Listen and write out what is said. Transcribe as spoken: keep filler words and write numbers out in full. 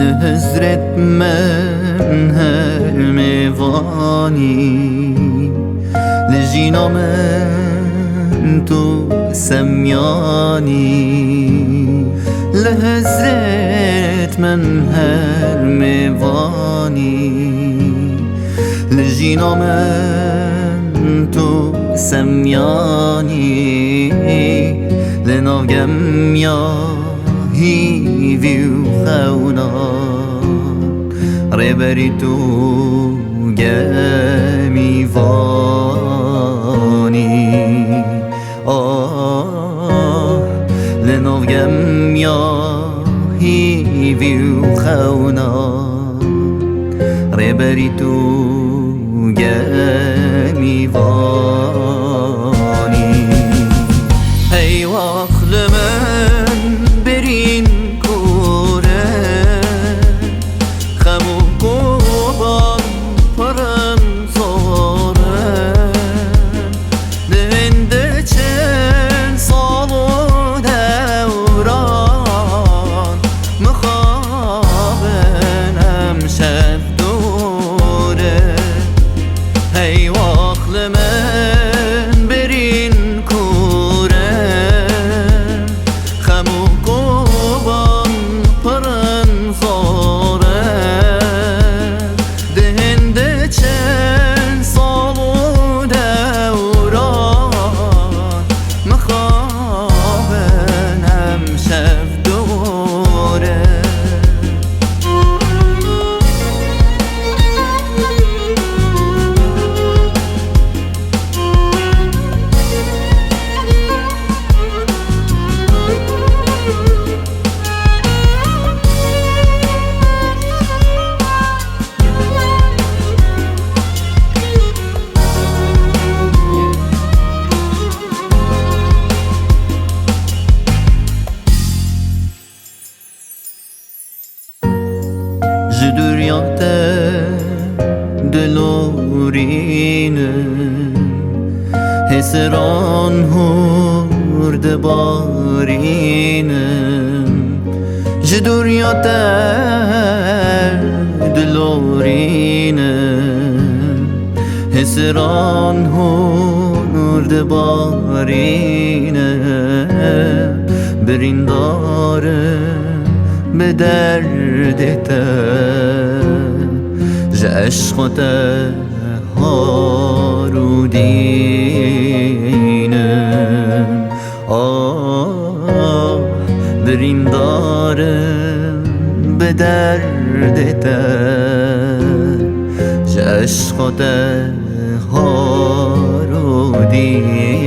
Hizret min her mêvanî, li jîna min tu semyanî. Li hizret min her mêvanî, li jîna min tu semyanî. Li nav gemiya hîvî û xewnan, rêberî tu gemî vanî. Ah, li nav gemiya hîvî û xewnan, rêberî tu gemî vanî. Hey, wax li min birîn kûr e, xem û koban pir in zor e. Di hin diçin sal û dewran, mixabin em şev dûr e. Hey, wax li min birîn kûr e, xem û koban pir in zor e. Di hin diçin sal û dewran, mixabin em şev dûr e. Ji dûriya te dilorînim, hêsiran hûr dibarînim. Ji dûriya te dilorînim, hêsiran hûr dibarîne. Birîndarim bi derdê te, ji eşqa te har û dînim. Ah, birîndarim bi derdê te, ji eşqa te har û dînim.